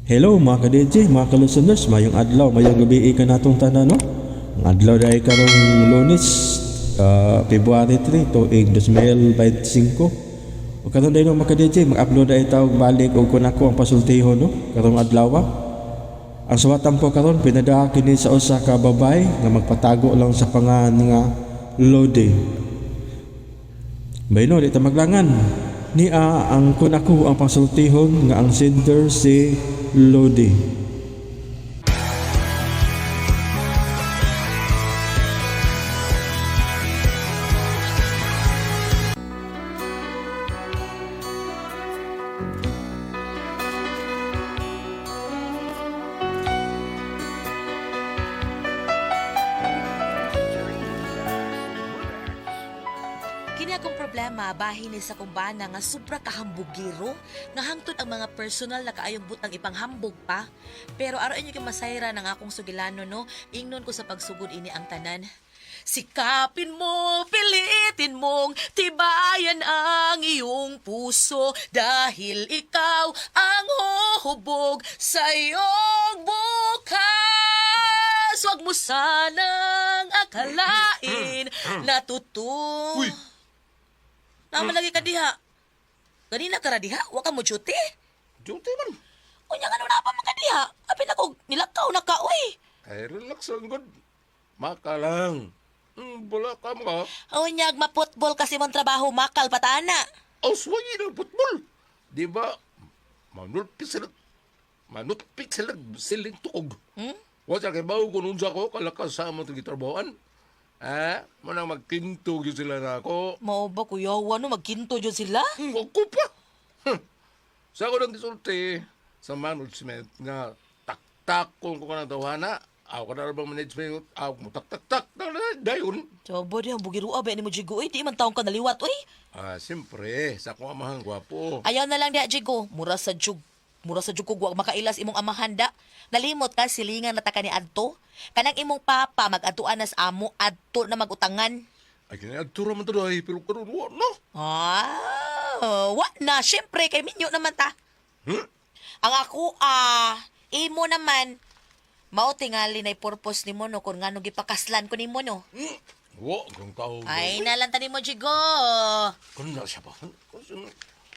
Hello mga ka-DJ, mga ka-listeners, mayong adlaw, mayong gabi ka natong tanan, no? Ang adlaw dahil karong Lunes, February 3, tuig 2025. O karon dahil no, mga ka-DJ, mag-upload dahil tawag balik o kun ako ang pasultihon, no? Karong adlaw. Ang suwatan po karon pinadaa kini sa usa ka babay nga magpatago lang sa pangan nga Lodi. Bayno, di ta maglangan. Nia ang kun ako ang pasultihon nga ang sender si Lodi. Kini akong problema bahin ni sa kumbana nga sobra kahambugiro nga hangtod ang mga personal na kaayong butang ipanghambog pa. Pero aron inyo kay masayra ng akong sugilano, no, ingnon ko sa pagsugod ini ang tanan. Sikapin mo, pilitin mong tibayan ang iyong puso dahil ikaw ang huhubog sa iyong bukas. Huwag mo sanang akalain na totoo. Uy! Naman lagi ka diha. Ganina ka ra diha, wa ka mo duty. Duty man. Unya nga na pa man ka diha. Apil ako nilakaw na ka oy. Ay, relax lang, good. Maka lang. Wala ka mga. Unyag maputbol kasi mong trabaho makal patana. Oh, swagi ng football. Di ba? Manulpik sila. Manutpik sila siling tuog. Hmm? Wala kay bawo kung unsa ko kalakas sa among gitrabahoan. Ah, manang magkinto gyud sila na ako. Mao ba kuya, ano magkinto jud sila? Ako pa. Huh. Sa ako nang gisulti sa management nga taktak kung ko kanang tawhana. Ako na bang management, ako mo tak tak tak na dayon. Jobo diha bugirua ba ni mo Jigo oy, di man taong ka naliwat oy. Ah, siyempre, sa akong amahang gwapo. Ayaw na lang diha Jigo, mura sa jug. Mura sa jug kog wa makailas imong amahan da. Nalimot ka silingan na ta ka ni adto. Kanang imong papa mag-atuan na sa amo adto na magutangan. Ay, kinaadto man to dahil, pero karon wa no. Ah, wa na syempre kay minyo naman ta. Hmm? Ang ako imo naman mao tingali nay purpose nimo no kung ngano gipakaslan ko nimo no. Hmm? Wa, kung tao. Ay nalang ta nimo Jigo. Kung na siya ba?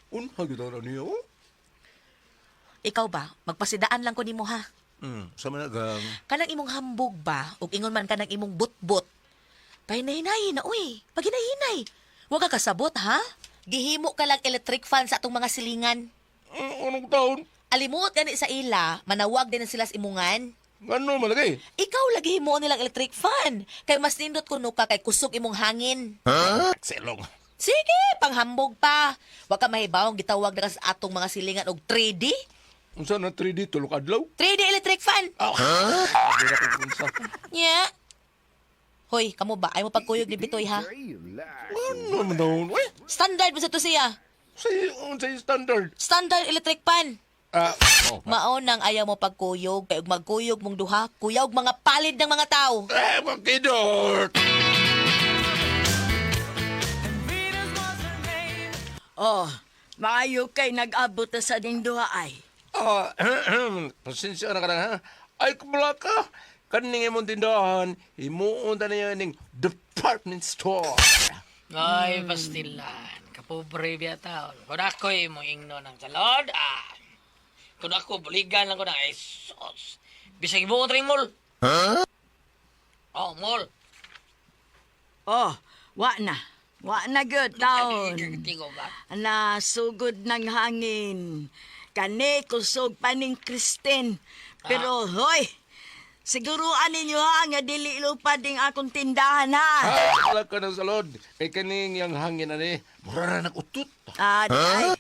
Unha gyud na niyo. Ikaw ba magpasidaan lang ko nimo ha. Sa man gang. Kanang imong hambog ba ug ingon man kanang imong butbot. Pahinay-hinay na uy. Paghinay-hinay. Wa ka kasabot ha. Gihimo ka lang electric fan sa atong mga silingan. Anong taon? Alimot gani sa ila, manawag din na sila sa imungan. Ngano malagay? Ikaw lagi himuon nilang electric fan. Kay mas nindot kuno ka kay kusog imong hangin. Selong. Sige, panghambog pa. Wa ka mahibawong gitawag na ka sa atong mga silingan og 3D. Unsa na 3D tulok adlaw? 3D electric fan. Ah, huh? Di na ko unsa. Nya. Hoy, kamo ba? Ay mo pagkuyog ni Bitoy ha? Ano man taon? Uy, Standard mo sa to siya. sa unsa yung standard? Standard electric fan. Ah, oh. Mao nang ayaw mo pagkuyog kay ug magkuyog mong duha, kuya og mga palid ng mga tao. Eh, makidot! Oh, maayo kay nag-abot na sa ding duha ay. Ah, pasensya na ka na, ha? Ay, kumula ka. Kaning imong tindahan, himuon ta niya ning department store. Ay, pastilan. Kapobre biya taon. Kung ako'y mo ingno ng salod, ah. Kung ako, buligan lang ko ng ay, sus. Bisag ibuot ring mall. Huh? Oh, mall. Oh, wa na. Wa na gyud taon. Tigo ba? Na sugod ng hangin. Kani kusog pa ning Kristen. Pero hoy, siguruan ninyo ha nga dili lupad ding akong tindahan ha. Ah, wala ka ng salod. Kay kaning yang hangin ani, mura na nag-utot. Ah, di ay.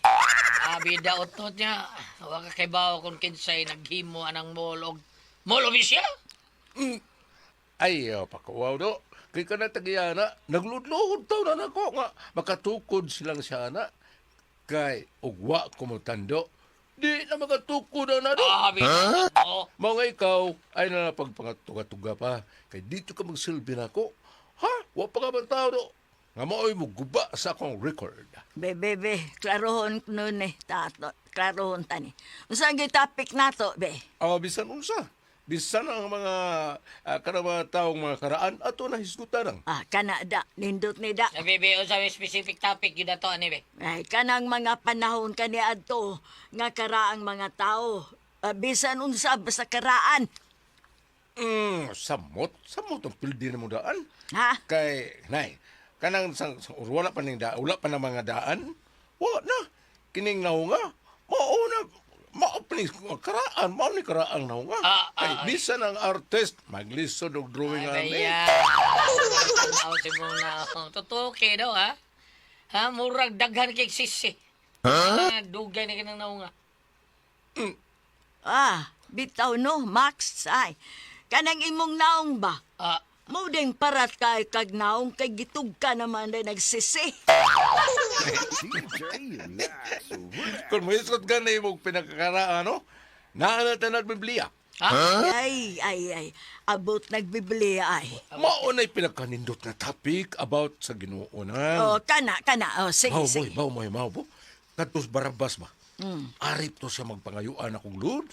Ah, bida utot niya. Wa ka kay bawo kung kinsay naghimo anang mall og mall official. Ay, oh, pakuwaw do. Kay ka na tagiyana, nagludluhod taw na nako nga makatukod silang siya na. Kay ugwa ko mo tando. Di na makatukod na do. Ah, bida. Oh, Mao nga ikaw ay na pagpangatuga-tuga pa. Kay dito ka magsilbi na ako. Ha? Wa pa ka man tao do. Nga mao'y muguba sa akong record. Be, be, be, klarohon nun eh, tato. Klarohon tani. Unsa ang topic nato, be? Awa bisan unsa. Bisan ang mga kanang mga taong mga karaan ato na hisgutan ang. Ah, kana da, nindot ni da. Sabi, be, unsa may specific topic yun na to, ani, be? Ay, kanang mga panahon kani adto nga karaang mga tao. Ah, bisan unsa basta karaan. Samot, samot ang pildi na mo daan. Ha? Kay nay, kanang sang, wala pa ning da, wala pa na mga daan. Wala na. Kining naunga, mao na mao pa ning karaan, mao ni karaang naunga. Ah, Kay ah, bisan ang artist maglisod og drawing Ay, ani. baya. Tanaw si mong naong. Totoo kay daw, ha? Ha? Murag daghan kay sisi. Ha? Dugay na kinang naunga. Ah, bitaw no, Max. Ay, kanang imong naong ba? Ah, Mo ding parat kay kag naong kay gitug ka naman na nagsisi. Kung mohisgot ka na imong pinakakaraan, no? Naa na tanad Biblia. Ha? Ay, ay, ay. Abot nagbiblia ay. Mao na'y pinakanindot na topic about sa Ginoo na. Oh, kana, kana. Oh, sige, Mao mo'y, sige. mao mo'y, mao po. Kadtos Barabas ba? Arip to siya magpangayuan akong Lord.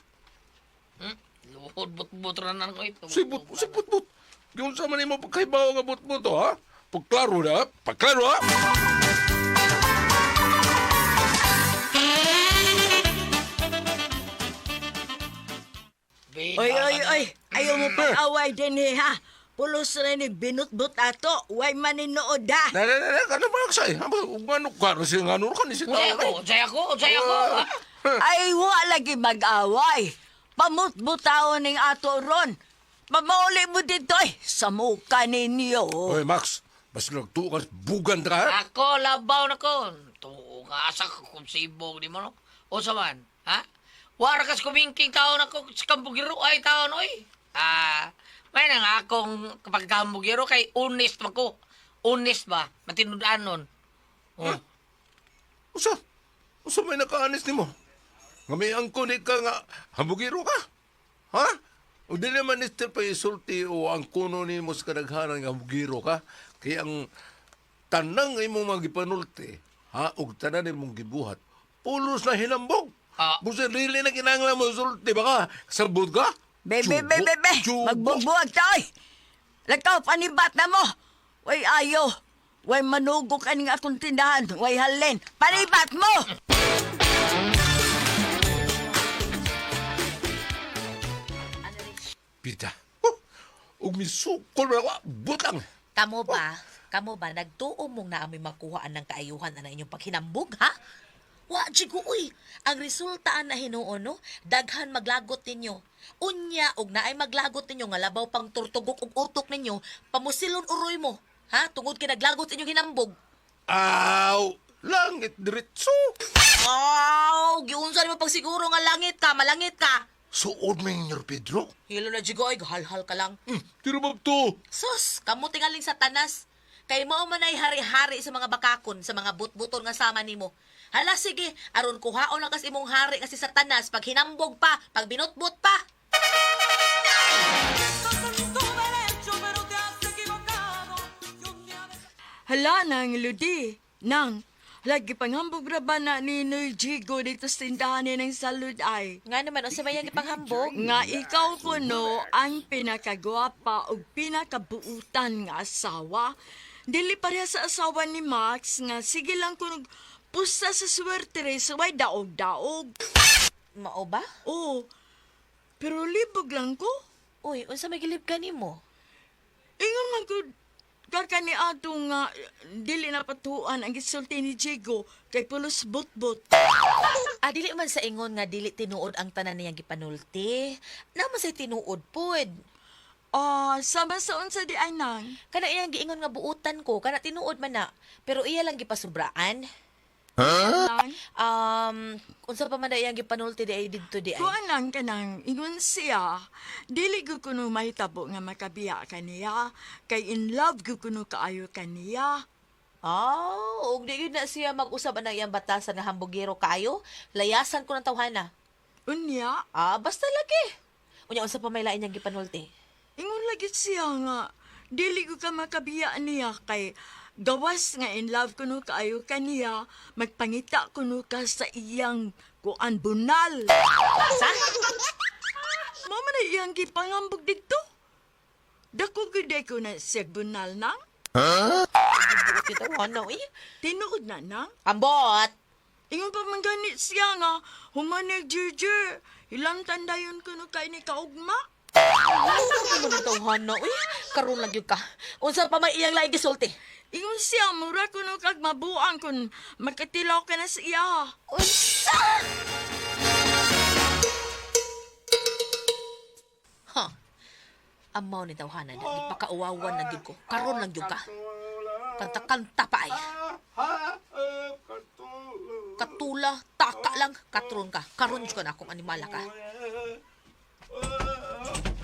Luhod, but-but na ko ito. Si but, si but-but. Yung sa man imo pagkaibaw nga but-but to, ha? Pagklaro na, pagklaro ha? Be, Oy, oy, oy. Ayaw mo pag-away din eh, ha? Pulos na ni binutbut ato. Way maninood, ha? Na, na, na, na, kano ba sa eh? Ngano ka, si ngano ka ni si tao. Unsay ako, unsay ako, unsay ako. ha? Ay, wa lagi mag-away. Pamutbutaon ning ato ron. Pamauli mo dito, eh. Sa muka ninyo. Oy, Max, basta nagtuo ka, bugan ka, ha? Ako, labaw na ko. Tuo nga, asa ka kung sibog di mo, no? O sa man, ha? Wara kas kumingking taon ako sa kambugiro ay taon, oy. Ah, may nang akong kapag kambugiro kay honest ba ko. Honest ba? Matinudan nun. Oh. Usa, usa may nakaanis nimo. Nga may angko ni ka nga, hambugiro ka. Ha? O di naman ni pa isulti o ang kuno nimo sa kadaghanan nga hambugiro ka. Kaya ang tanang imong mga gipanulti, ha, og tanan imong gibuhat, pulos na hinambog. Ah. Busa dili na kinahanglan mo sulti ba ka? Sabot ka? Be, be, be, be, be. Tsubo. Magbugbuag ta, oy. Lakaw, panibat na mo. Way ayo. Way manugok aning akong tindahan. Way halin. Panibat mo! Pita. Oh, ug misukol ba ako? Butang. Kamo ba? Kamo ba nagtuo mong naamoy makuhaan ng kaayuhan na inyong paghinambog, ha? Wa, jigo, uy. Ang resulta na hinuon, no? Daghan maglagot ninyo. Unya, og naay maglagot ninyo, nga labaw pang turtugok og utok ninyo, pamusilon uroy mo. Ha? Tungod kay naglagot inyong hinambog. Aw, langit diretso. Aw, giunsa nimo pagsiguro nga langit ka, malangit ka. Suod may Pedro. Hilo na jigo, ay halhal ka lang. Tiro ba to? Sus, kamo tingaling satanas. Kay mao man ay hari-hari sa mga bakakon, sa mga butbuton nga sama nimo. Hala sige, aron kuhaon lang kas imong hari nga si Satanas pag hinambog pa, pag binutbut pa. Hala nang ludi. Nang, lagi panghambog ra ba na ni Noy Jigo dito sa tindahan ni ng salud ay. Nga naman unsa may yang ipanghambog? Nga ikaw kuno ang pinakagwapa ug pinakabuutan nga asawa. Dili pareha sa asawa ni Max nga sige lang kuno pusta sa swerte re sa way daog-daog. Mao ba? Oo. Pero libog lang ko. Uy, unsa may gilib kanimo? Ingon man ko kaka ni ato nga dili na patuan ang gisulti ni Jigo kay pulos butbut. Ah, dili man sa ingon nga dili tinuod ang tanan niyang gipanulti. Naman say tinuod pod. Ah, sama sa unsa di ay nang. Kana iyang giingon nga buutan ko, kana tinuod man na. Pero iya lang gipasubraan. Nang? Unsa pa man na iyang gipanulti di ay didto di ay. Kuan lang kanang ingon siya, dili ko kuno mahitabo nga makabiya kaniya, kay in love ko kuno kaayo kaniya. Oh, ug di gyud na siya mag-usab anang iyang batasan nga hambugero kaayo. Layasan ko ng tawhana. Unya, Ah, basta lagi. Unya unsa pa may lain niyang gipanulti? ingon lagi siya nga, dili ko ka makabiya niya kay Gawas nga in love kuno kaayo kaniya, magpangita kuno ka sa iyang kuan bunal. Sa? Mao man na iyang gipangambog didto. Dako gyud ko na siya bunal nang. Buot kita ano eh. Tinuod na nang. Ambot. Ingon pa man ganit siya nga, humanag Jerjer. Ilang tandayon kuno kay ni kaugma. Ano mo tawhana uy? Karon lang gyud ka. Unsa pa may iyang laing gisulti? Ingon siya, mura kuno kag mabuang kun makatilaw ka na sa iya. Unsa? Ha. Amaw ni tawhana na gipakauwawan lang gyud ko. Karon lang gyud ka. Kanta-kanta pa ay. Katula, taka lang, katron ka. Karon jud ka na akong animala ka.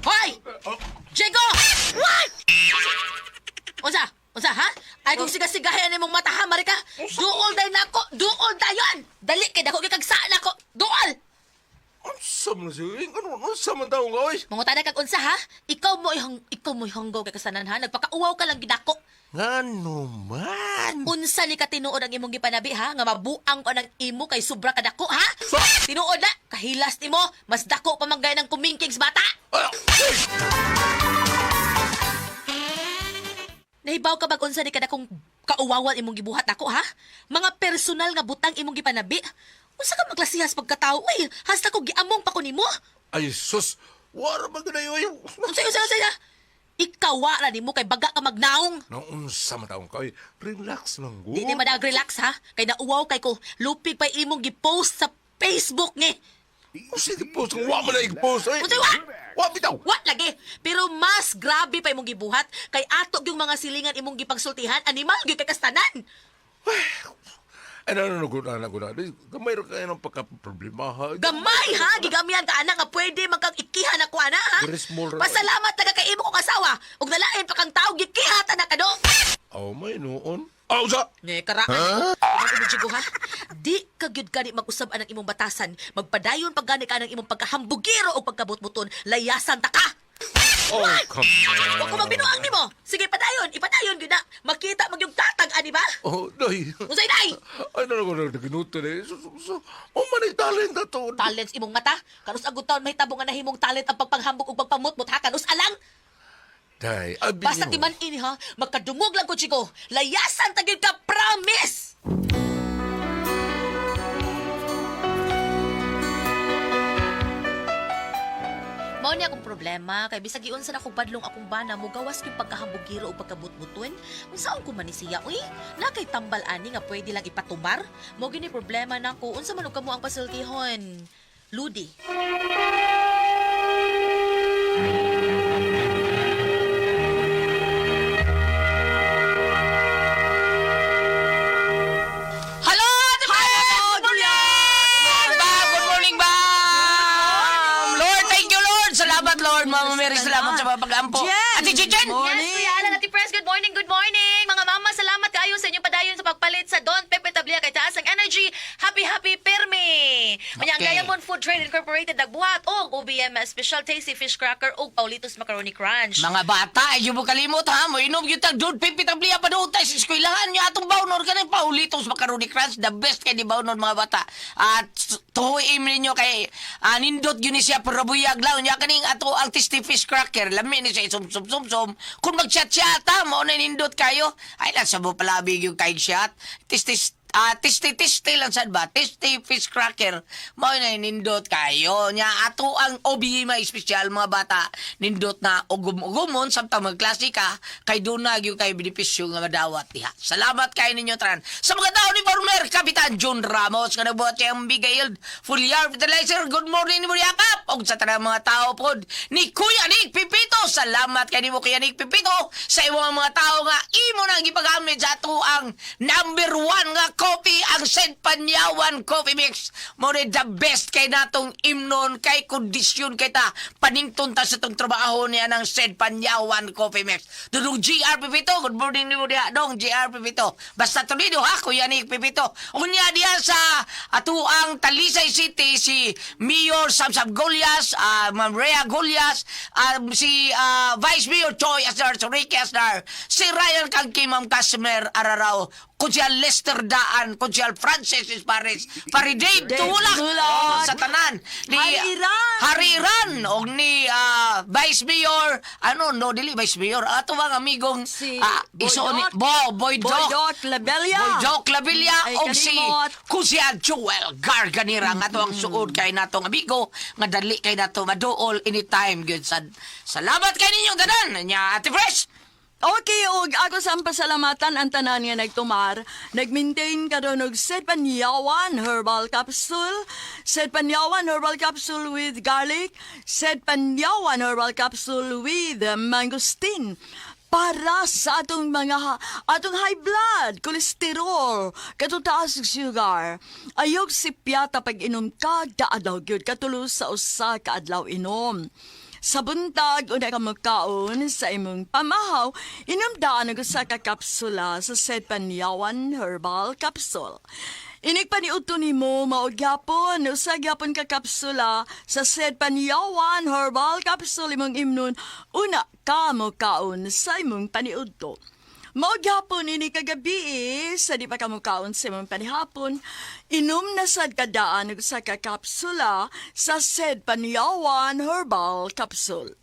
Hoy! Diego! What? Unsa? Unsa ha? Ay kung siga-sigahin imong mata ha, Marika. Duol day nako, duol dayon. Dali kay dako gyud kag saan nako. Duol. Unsa man siya? Ano unsa man taong ka oy? Mangutana kag unsa ha? Ikaw mo hanggaw kay kasanan ha. Nagpakauwaw ka lang gidako. Ngano man? Unsa ni ka tinuod ang imong gipanabi ha? Nga mabuang ko ng imo kay sobra ka dako ha? Tinuod na, kahilas nimo, mas dako pa man gaya ng kumingkings bata. Ay! Nahibaw ka bag unsa ni kadakong kauwawan imong gibuhat ako ha? Mga personal nga butang imong gipanabi. Unsa ka maglasihas pagkatao uy? Hasta ko giamong pa ko nimo. Ay sus, wara man gud oy. Unsa unsa unsa na? Ikaw wa ra nimo kay baga ka magnaong. Naunsa man taong ka oy. Relax lang gud. Di ni madag relax ha. Kay nauwaw kay ko lupig pa imong gipost sa Facebook ni. Unsa gi-post? Wa man na i-post oy. Unsa wa? Wa bitaw. Wa lagi. Pero mas grabe pa imong gibuhat kay ato yung mga silingan imong gipagsultihan animal gyud kay kastanan. Ay, no, no, no, good na, good na. Gamay ra kayo ng pagka-problema, ha? Gamay ha, gigamihan ka ana nga pwede magkang ikihan ako ana ha. Very small ra. Pasalamat taga kay imo kong asawa ug nalain pa kang tawo gikihat ana ka do. Oh, may noon. Ah, usa! Ne karaan. Huh? Huh? Ha. Di ka gyud gani mag-usab anang imong batasan. Magpadayon pag gani ka ng imong pagkahambugiro o pagkabutbuton, layasan ta ka. Oh, come on. Wa ko magbinuang nimo. Sige padayon, ipadayon gyud na. Makita mag yung tatag ani ba? Oh, day. Unsay day? Ay, no, no, no, naginuto na eh. So, oh, man, talent na to. Talents imong mata. Kanus agud taon mahitabo nga nahimong talent ang pagpanghambog ug pagpamutmot ha kanus alang. Day, abi Basta mo. timan ini ha, magkadungog lang ko chiko. Layasan ta gyud ka, promise. Mao ni akong problema kay bisag giunsa na kog badlong akong bana mo gawas gyud pagkahambugiro ug pagkabutbuton. Unsaon ko man ni siya uy? Na kay tambal ani nga pwede lang ipatumar. Mao gyud ni problema nako. Unsa man og kamo ang pasultihon? Ludi. Hello, Ate Pres! Good morning! Ba, good morning, ba! Lord, thank you, Lord! Salamat, Lord! Mama Mary, salamat sa mga pag-ampo. Jen! Ate Jen! Yes, Kuya Alan, Ate Pres, good morning, good morning! Mga mama, salamat kayo sa inyong padayon sa pagpalit sa Don Pepe Tablia kay taas ang energy. Happy, happy, permi! Manya ang Okay. Diamond Food Trade Incorporated nagbuhat og OBM Special Tasty Fish Cracker ug Paulitos Macaroni Crunch. Mga bata, ay mo kalimot ha. Mo inom yung tag Don Pepe Tablia pa doon tayo sa eskwelahan. Yung atong baunor ka ng Paulitos Macaroni Crunch. The best kay di baunor mga bata. At tuhuim ninyo kay nindot yun ni siya pero buyag lang. Nya kaning ato ang tasty fish cracker. Lami ni siya sum sum sum sum. Kung mag-chat-chata, mo na nindot kayo. Ay lang sa mo palabig yung kay chat. Tasty tasty tasty lang sad ba? Tasty fish cracker. Mao na nindot kayo. Nya ato ang OBE may espesyal mga bata. Nindot na ugum-ugumon samtang magklase ka kay duna gyud kay benepisyo nga madawat diha. Salamat kay ninyo tran. Sa mga tao ni former Kapitan John Ramos nga nagbuhat siyang Bigail Fulyar Fertilizer. Good morning ni Yakap. Og sa tanang mga tao pod ni Kuya Nick Pipito. Salamat kay nimo Kuya Nick Pipito sa imong mga tao nga imo nang gipagamit sa ato ang number one nga coffee, ang Saint Panyawan Coffee Mix. Mo ni the best kay natong imnon kay kondisyon kay ta panington ta sa tong trabaho niya ng Saint Panyawan Coffee Mix. Dudong GR Pipito, good morning nimo diha dong GR Pipito. Basta tulido ha, Kuya ni Pipito. Unya diha sa atuang Talisay City si Mayor Samsam Golias, Ma'am Rhea Golias, si Vice Mayor Choi Asnar, si Ricky Asnar, si Ryan Kangki, Ma'am Casmer Ararao, Kunsyal Lester Daan, Kunsyal Francis Espares, Pari Dave Dave Tulak, Tulak. sa tanan. Ni, Hari Iran. Hari Iran, og ni Vice Mayor, ano, no, dili Vice Mayor, ato bang amigong, Si iso ni, Boy Doc. Bo, Boy Boy Doc. Doc Labella. Boy Doc Labella, Ay, og si kalimot. Kunsyal Joel Garganira, nga ato ang suod kay natong amigo, nga dali kay nato maduol anytime gyud sad. Salamat kay ninyong tanan. Nya Ate Fresh. Okay, og ako sa pasalamatan ang tanan nga nagtumar. Nag-maintain karon og Sedpanyawan Herbal Capsule, Sedpanyawan Herbal Capsule with garlic, Sedpanyawan Herbal Capsule with mangosteen para sa atong mga atong high blood, cholesterol, katong taas og sugar. Ayog sipyata pag inom kada adlaw gyud katulo sa usa ka adlaw inom. Sa buntag, una ka magkaon sa imong pamahaw, inom daan og usa ka kapsula sa Sedpanyawan Herbal Capsule. Inig paniudto nimo mao gyapon usa gyapon ka kapsula sa Sedpanyawan Herbal Capsule imong imnon una ka mokaon sa imong paniudto. Mao gyapon ini kagabi sa di pa ka mokaon sa imong panihapon, inom na sad kadaan og usa ka kapsula sa Sedpanyawan Herbal Capsule.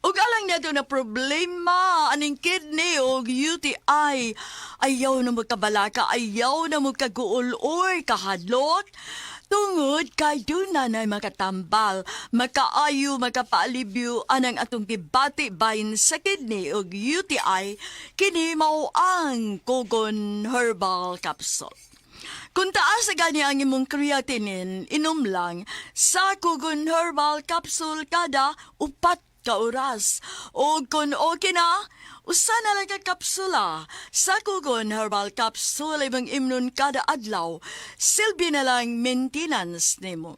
Ug alang nato na problema aning kidney o UTI. Ayaw na magkabalaka, ayaw na magkaguol or kahadlok. Tungod kay duna na makatambal, makaayo, makapaalibyo anang atong gibati bahin sa kidney o UTI, kini mao ang Kogon Herbal Capsule. Kung taas na gani ang imong creatinine, inom lang sa Kugon Herbal Capsule kada 4 ka oras. O kung okay na, usa na lang ka kapsula sa Kugon Herbal Capsule imong imnon kada adlaw. Silbi na lang maintenance nimo.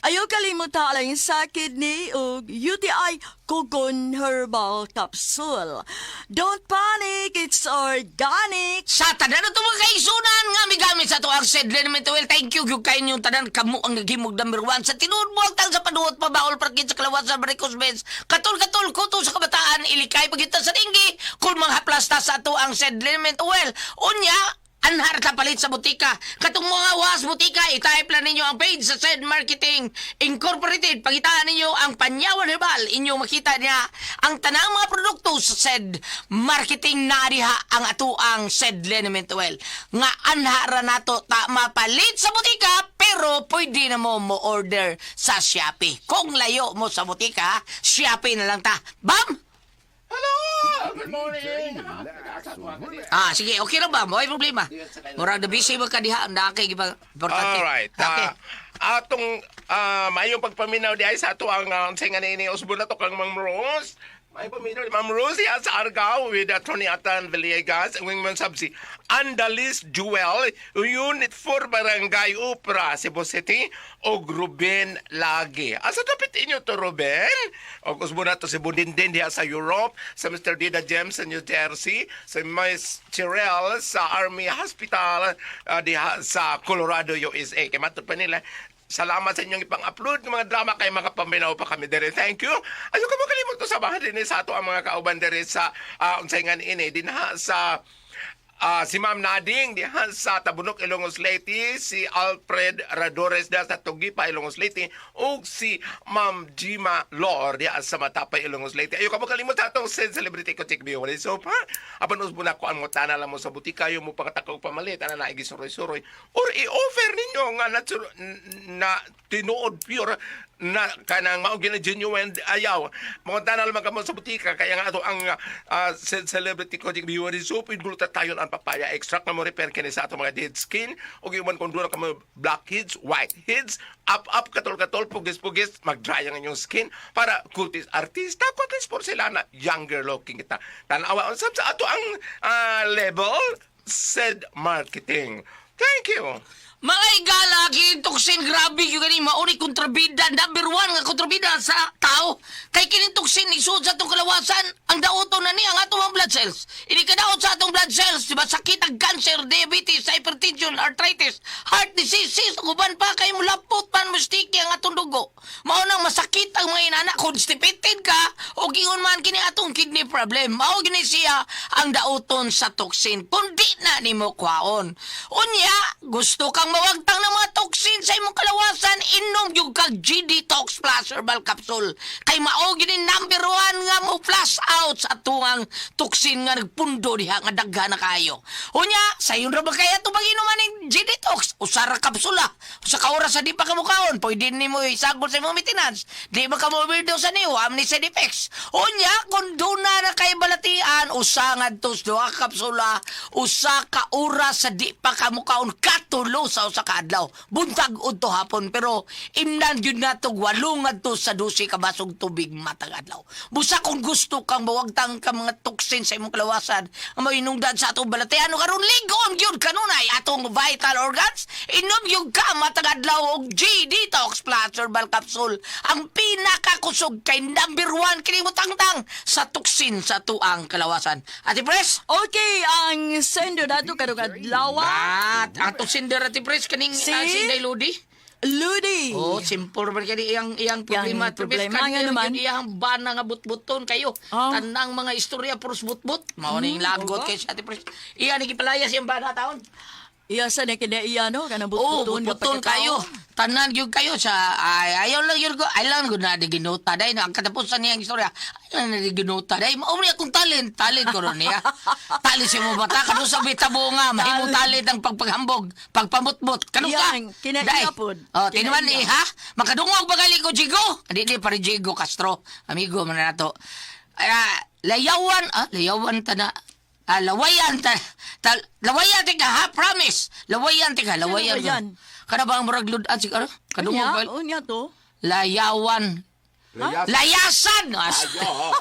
Ayaw kalimutan lang sa kidney o UTI Kugon Herbal Capsule. Don't panic, it's organic. Sa tanan ito mga kaisunan nga migamit sa ato ang Sed Liniment Oil. Thank you gyud kay inyong tanan kamo ang naghimog number one sa tinuod mo ang sa paduot pabaol parkit sa kalawas sa varicose veins. Katol-katol kuto sa kabataan ilikay pagita sa dinggi kung mga haplasta sa ato ang Sed Liniment Oil. Unya, anhar ka palit sa butika. Katong mga was butika, i-type lang ninyo ang page sa Sed Marketing Incorporated. Pangitaan ninyo ang Panyawan Herbal. Inyong makita niya ang tanang mga produkto sa Sed Marketing na diha ang atuang Sed Liniment Oil. Nga anhara nato ta mapalit sa butika pero pwede na mo mo order sa Shopee. Kung layo mo sa butika, Shopee na lang ta. Bam! Hello! Good morning! Ah, sige, okay lang ba? May problema. Murag na busy ba ka diha? Ang daki, giba, importante. Alright. Okay. Atong maayong pagpaminaw di ay sa ato ang unsay nga niini usbon na to kang Ma'am Rose. Maayong paminaw ni Ma'am Rose diha sa Argao with Attorney Atan Villegas ang man sab si Andalis Jewel, Unit 4 Barangay Upra, Cebu City og Ruben Lagi. Asa dapat inyo to Ruben? Og usbon na to si Bundindin diha sa Europe, sa Mr. Dida James sa New Jersey, sa Miss Chirel sa Army Hospital diha sa Colorado, USA. Kay matod pa nila, salamat sa inyong ipang-upload ng mga drama kay makapaminaw pa kami dere. Thank you. Ayaw ka mo kalimot ko sa bahan din sa ato ang mga kauban dere sa unsay nga niini dinha sa si Ma'am Nading diha sa Tabunok, Ilongos Leyte, si Alfred Radores diha sa Tugipa, Ilongos Leyte, ug si Ma'am Gima Lor diha sa Matapay, Ilongos Leyte. Ayaw ka mo kalimot sa atong Send Celebrity ko check biyo. So pa, apan usbo na ko ang mutana lang mo sa butika, yung mo pangatakog pamalit, ana na suroy-suroy. Or i-offer ninyo nga na tinuod pure na kanang mao gina genuine ayaw. Mga tanan lang kamo sa butika kaya nga ato ang celebrity ko beauty soap with glutathione ang papaya extract nga mo repair kini sa ato mga dead skin ug iwan kung doon kamo blackheads, whiteheads, up up katol-katol pugis-pugis mag-dry ang inyong skin para kutis artista kutis porcelana younger looking kita. Tan-awa usab sa ato ang level. Said Marketing. Thank you. Mga igala, kining toxin, grabe yung gani, mauni kontrabida, number one nga kontrabida sa tao. Kay kining toxin, isuod sa atong kalawasan, ang daoto na niya, ang atong mga blood cells. Ini kadaot sa atong blood cells, di ba, sakit ang cancer, diabetes, hypertension, arthritis, heart disease, uban pa kay mulapot man, mustiki ang atong dugo. Mao nang masakit ang mga inana, constipated ka, o giun man kini atong kidney problem. Mao gini siya ang daoton sa toxin, kundi na nimo kwaon. Unya, gusto kang mawagtang ng mga toxin sa imong kalawasan, inom yung kag GD Tox Plus Herbal Capsule. Kay mao gini number one nga mo flush out sa tungang toxin nga nagpundo diha nga daghan na kayo. Unya, sayon ra ba kaya ito pag-inuman ning GD Tox? Usa ra kapsula. Usa ka oras sa di pa kamukaon, pwede nimo isagol sa imong maintenance. Di ba ka mo overdose ani, wa man ni side effects. Unya, kung duna na kay balatian, usa ngadto sa duha ka kapsula, usa ka oras sa di pa kamukaon katulo sa usa ka adlaw. Buntag udto hapon pero imnan gyud natog 8 ngadto sa 12 ka basog tubig matag adlaw. Busa kung gusto kang mawagtang ka mga toxin sa imong kalawasan, ang mainungdan sa atong balatian karon ligon gyud kanunay atong vital organs, inom gyud ka matag adlaw og G Detox Plus Herbal Capsule, ang pinakakusog kay number one kini tangtang sa toxin sa tuang kalawasan. Ate Pres? Okay, ang sender nato karong adlaw. Ah, ang toxin der Ate Pres kaning Si? si Inday Ludi. Ludi. Oh, simple man kani iyang iyang problema. Iyang problema nga naman. Iyang bana nga butbuton kayo. Oh. Tanang mga istorya puros butbut. Mao ning lagot oo. kay sa Ate Pres. Iya ni gipalayas iyang bana taon. Iya sa na kina iya no kanang Oh, butbuton nga butbuton pagkatao. kayo. Tanan gyud kayo sa ay, ayaw lang yun ko. Ay lang gud na di ginuta day ang katapusan niyang istorya. Ay lang na di ginuta day. Mao ni akong talent, talent ko ron niya. Talent si mo bata kanu sa bitabo nga mahimo talent ang pagpaghambog, pagpamutbot. Kanu ka? Yang, kinaiya Day. pod. Oh, tinuman Kinaiya. ni ha. Makadungog ba gali ko Jigo? Di di pare Jigo Castro. Amigo man na to. Ah, layawan, layawan ta na. Ah, lawayan ta, ta lawayan tika ha, promise. Lawayan tika, lawayan. Lawayan? Kana ba ang murag ludan sig ano? Kadungog Unya, ba? unya to. Layawan. Layasan. Layasan.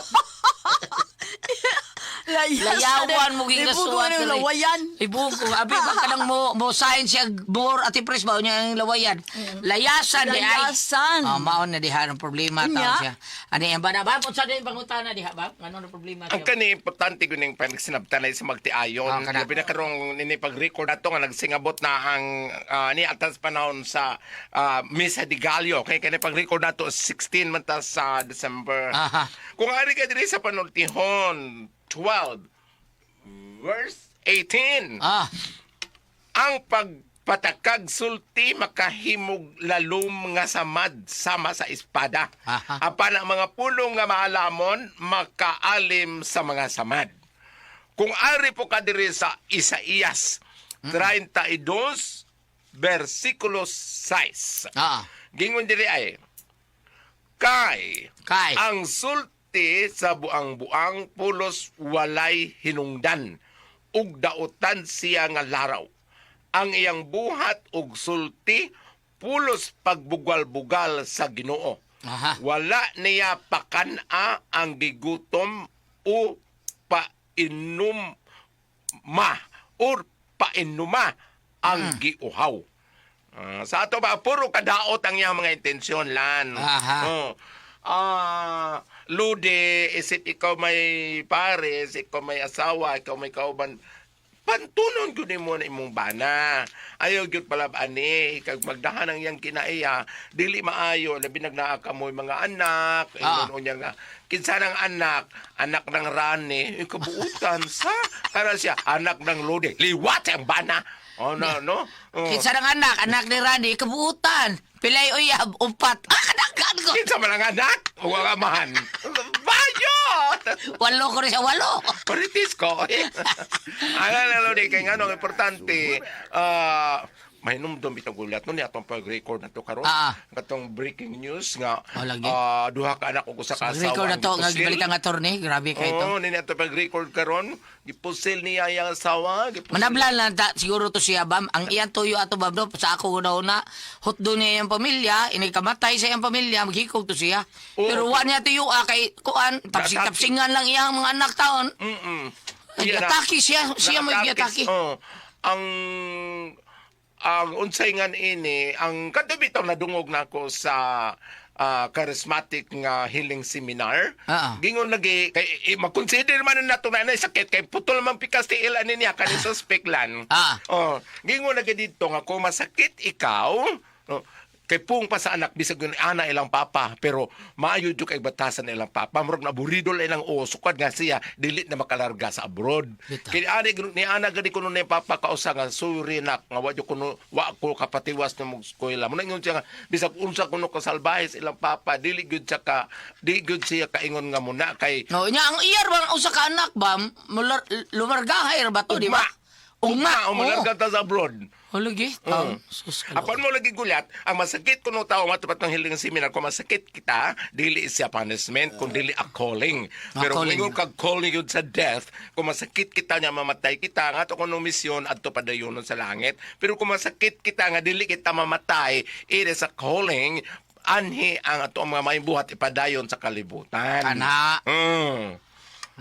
Layawan mo Ibugo gigasuwat. ni lawayan. Ibugo ko. Abi ba kanang mo mo sign siya more ati pres ba niya ang lawayan. Layasan di ay. Layasan. Oh, maon na diha ang problema Unya. taon siya. Ani ang bana ba unsa din pangutana diha ba? Ano na problema Ang siya? kani importante ko ning panagsinabtan sa magtiayon. Ah, kana. Labi na karong nini pag-record ato nga nagsingabot na ang ni atas panahon sa Misa de Gallo. Kay kani pag-record nato 16 man ta sa December. Aha. Kung ari ka diri sa panultihon 12 verse 18. Ang pagpatakag sulti makahimog lalom nga samad sama sa espada. Apan ang mga pulong nga maalamon makaalim sa mga samad. Kung ari po ka diri sa Isaías 32 versikulo 6. Gingon diri ay kay Kay. ang sulti sa buang-buang pulos walay hinungdan ug dautan siya nga laraw. Ang iyang buhat ug sulti pulos pagbugwal-bugal sa Ginoo. Wala niya pakan-a ang gigutom o painom ma or painuma ang giuhaw. Ah, sa ato ba puro kadaot ang iyang mga intensyon lan. Oh. Ah, Lude, isip ikaw may pares, ikaw may asawa, ikaw may kauban, pantunon gyud nimo na imong bana. Ayaw gyud pala ani kag magdahan ang iyang kinaiya, dili maayo labi nag naa kamoy mga anak, ingon unya nga kinsa ng anak, anak ng rani, kabuutan sa kana siya anak ng Lude. Liwat ang bana. Oh no no. Oh. Kinsa ng anak, anak ni Randy, kabuutan. Pilay uyab, upat. Ah, kadaghan ko. Kinsa man ang anak? O ang amahan? Bayot! Walo ko rin siya, walo. Maritis ko. Ala na Lodi, kay nga ang importante, mahinumdum bitong gulat no ni atong pag-record na to karon. Katong breaking news nga Oh, lagi. duha ka anak ug usa ka asawa. Record na to, ang nga gipusil. gibalitan nga attorney. Grabe kay ito. Oo, ni ato pag-record karon, gipusil niya ang asawa, gipusil. Manablan lang ta, siguro to siya bam. Ang iyang tuyo ato bam no, sa ako una-una, hutdo niya iyang pamilya, inikamatay sa iyang pamilya, maghikog to siya. Oo. Pero wa niya tuyo kay kuan, tapsing-tapsingan lang iyang mga anak taon. Iya na. Atake siya, siya may Naatake. giatake. Oh, ang unsay ngan ini, ang kadto bitaw nadungog nako sa charismatic nga healing seminar. Gingon lagi kay makonsider man na nato na nay sakit kay putol man pikas ti ilan niya kani suspect lan. Oh, gingon lagi didto nga kung masakit ikaw, oh, kay pung pa sa anak bisag yun ana ilang papa pero maayo jud kay batasan ilang papa, murag naburido lang ilang sukad nga siya dili na makalarga sa abroad. Bitaw. Kay ani ni ana gani kuno ni papa kausa nga suri nak nga wa jud kuno wa ko kapatiwas na mog eskwela mo na ingon siya nga bisag unsa kuno kasalbahe sa ilang papa dili gyud siya ka di gyud siya kaingon nga muna kay No, nya ang iyar bang usa ka anak ba lumargahay ra ba to, di ba? Ugma, Ugma. o malarga ta sa abroad. Hulagi, taon. Sus, kaloka. Apan mo lagi gulat, ang masakit kuno tao matupat ng healing seminar, kung masakit kita, dili siya punishment, kung dili a calling. A Pero kung calling. ingon kag calling yun sa death, kung masakit kita niya mamatay kita, nga to kuno misyon adto padayonon sa langit. Pero kung masakit kita nga dili kita mamatay, it is a calling, anhi ang ato ang mga may buhat ipadayon sa kalibutan. Kana.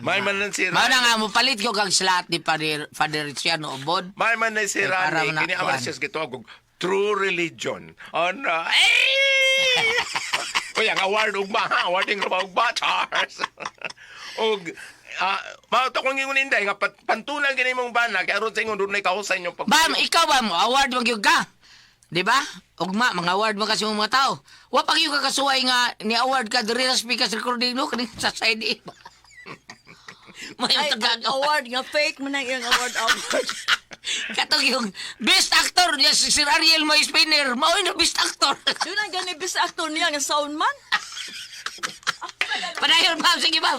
May man lang si Mao na nga mopalit ko kag slat ni Father Father Luciano Obod. May man na si Ay, para Rani, na kini aman kuan. siya gitawag og true religion. Ano? Eh! Uy, ang award ugma ha, awarding ra ba ugma, Charles. Og mao to kong ingon inday nga pantunan gini mong bana kay aron sa ingon dunay kahusay inyong pag. Bam, ikaw ba mo award man gyud ka? Di ba? Ugma, mga award man kasi mga tao. Wa pa gyud ka kasuway nga ni award ka diri sa speakers recording no kani sa side A. May Ay, ang tagag award nga fake man ang iyang award award. Katong yung best actor niya si Sir Ariel May Spinner, mao na best actor. Doon ang gani best actor niya nga sound man. Padayon ma'am, sige ma'am.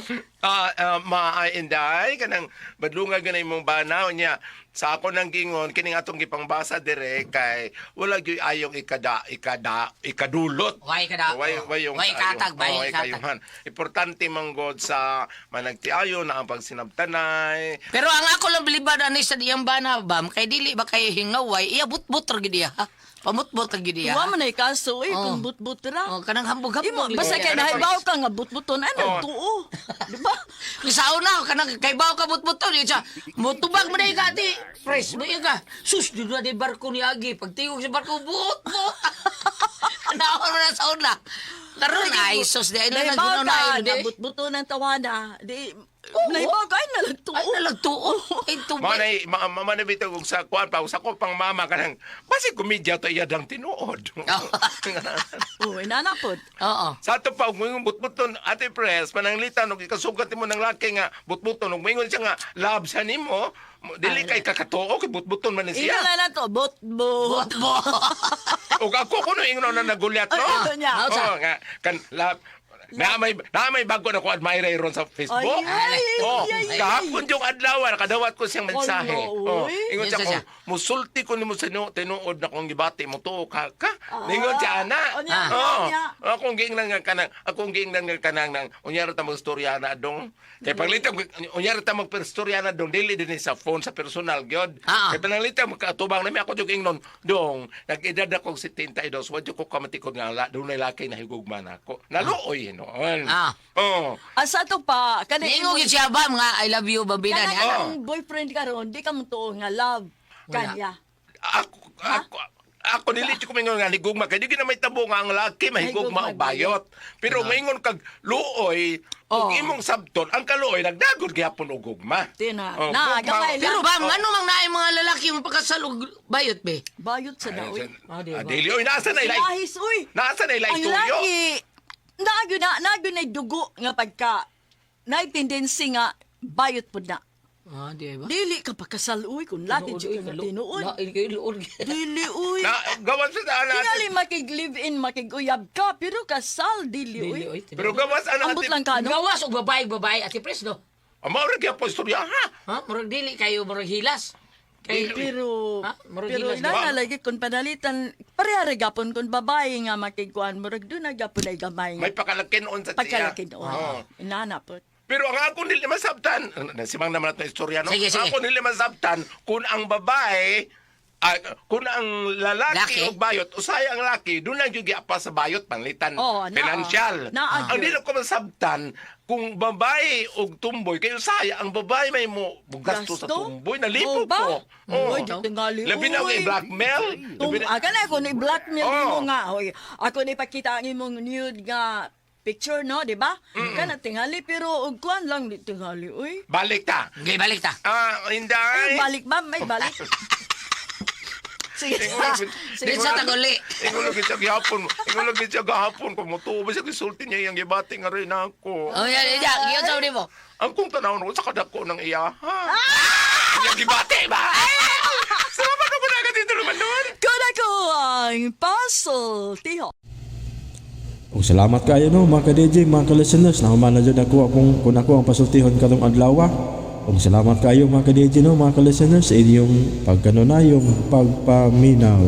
Ma inday kanang badlunga ganay mong bana niya sa ako nang gingon kining atong gipangbasa dire kay wala gyud ayong ikada ikada ikadulot. Way kada- Way way yung way ikatag, way oh, ikatag. ikayuhan. Importante man god sa managtiayon na ang pagsinabtanay. Pero ang ako lang bilibad ani sa diyang bana bam kay dili ba kay hingaway iya butbut ra gid iya. ha? Pamutbot ra gid iya. Wa man ay kaso eh, Oh. kung but-but ra. Oh, kanang hambog-hambog. Imo, basta lagi. kay nahibaw ka nga but-buton, ay Oh. nagtuo. Di ba? Sa una kanang kay baw ka butbuton yun siya. Mutubag man ay ka ati. Fresh mo ka. Sus di na di barko ni Agi. Pagtingog sa barko buot mo. Naon mo na sa una. Karon ay sus di ay na Nahibaw na ka ay nga but-buton ang tawana. Di, nahibaw ka ay nalagtuo. Ay nalagtuo. Ay tubig. Mao nay ma na bitaw og sa kuan pa sa ko pang mama kanang basi komedya to iya dang tinuod. Oh, inana pod. Oo. Sa ato pa, kung ingon butbuton, Ate Pres, pananglitan, og ikasugat mo ng laki nga, butbuton, ug moingon siya nga, love siya nimo, dili kay kakatuo, kay butbuton man ni Ino siya. na na to, but-but. Butbot. Ug ako kuno ingon na nagulyat, no? Ay, ano niya? Oo, nga, kan, love, na may bago na ko admirer ron sa Facebook. Ay, ay, oh, ay, ay, kahapon yung adlaw, nakadawat ko siyang mensahe. Ala, Oh, uy. ingon siya Yes, ko, yes, musulti ko nimo sa tinuod na kong gibati mo tuo ka ka. Ningon siya ana. Unya, Oh, unya. akong giingnan nga kanang, akong giingnan nga kanang nang unya ra ta magstorya na dong. Kay paglitaw unya ra ta magperstorya na dong dili din sa phone sa personal gyud. Kay pananglitaw magkaatubang nami ako jud ingnon dong nag-edad ako 72, wa jud ko kamatikod nga dunay laki na higugma nako. Naluoy noon. Oh. Asa to pa, kanang Niingon gyud siya bam nga I love you babina ni Kanang ana. imong boyfriend karon, di ka mo tuo nga love Wala. kanya. Ako dili ko mingon nga higugma kay di gyud na may tabo nga ang laki mahigugma og bayot. Pero maingon kag luoy ug imong sabton ang kaluoy nagdagod gyapon og gugma. Di na. Oh, Na, gugma. gamay lang. Pero bam, ano mang naay mga lalaki mapakasal og bayot be? Bayot sa daoy. Ah, di ba? Dili oy nasa na ilay. Lahis, uy. Nasa na ilay Ang tuyo. laki, naagyo na, naagyo na dugo nga pagka, naay tendency nga, bayot po na. Ah, di ba? Dili ka pakasal, uy, kung laki jud ka nga tinuod. Lain kayo luod. Dili, uy. Na gawas sa ana. Tingali makig-live-in, makig-uyab ka, pero kasal, dili, uy. Pero gawas ana. Ambot lang ka, no? Gawas og babae babae ati pres no. Mao ra gyapon istorya ha. Ha, murag dili kayo murag hilas. Kay Pero, Ha? Murag pero hilas ina ba? na lagi kung panalitan, pareha ra gapon kung babae nga makigkuan, murag doon na gapon ay gamay May nga. pakalakinon sa siya. Pagkalaki noon. Oo. Inana po. Pero ang ako nila masabtan, nasimang naman natin istorya, no? Sige, sige. Ako nila masabtan, kung ang babae, Ah, kung ang lalaki Laki. og bayot, usahay ang laki, doon lang yung giapa sa bayot panlitan Oo, naa. financial. Naa Ang gyud. dili ko masabtan kung babae og tumboy kay usahay ang babae may mo gasto sa tumboy, nalipok Oo ba? ko. Oo. Oy, di tingali, Labi na oy. og i-blackmail. Tum, Labi na- aga na ako ni blackmail Oo. nimo nga. Hoy, ako ni pakita ang imong nude nga picture no, di ba? Kana tingali pero og kuan lang di tingali oy. Balik ta. Okay, balik ta. Ah, Ay, inday. balik ba? May balik. Sige. Sige. Di sa taguli. Ingon lagi siya gihapon. Ingon lagi siya gihapon. Kung mutuo ba siya gisulti niya iyang gibati nga rin ako. Oh, yan, yan. Yan sa mo. Ang kung tanawon ko sa kadako ng iya. Ha? Iyang gibati ba? Salamat na po na agad dito naman doon. Kuna ko ang puzzle, tiho. Ug salamat kayo no mga ka-DJ, mga ka-listeners, nahuman na jud ako akong kun ako ang pasultihon karong adlaw. Ug salamat kayo mga ka-DJ no, mga ka-listeners sa inyong pagkanunayong pagpaminaw.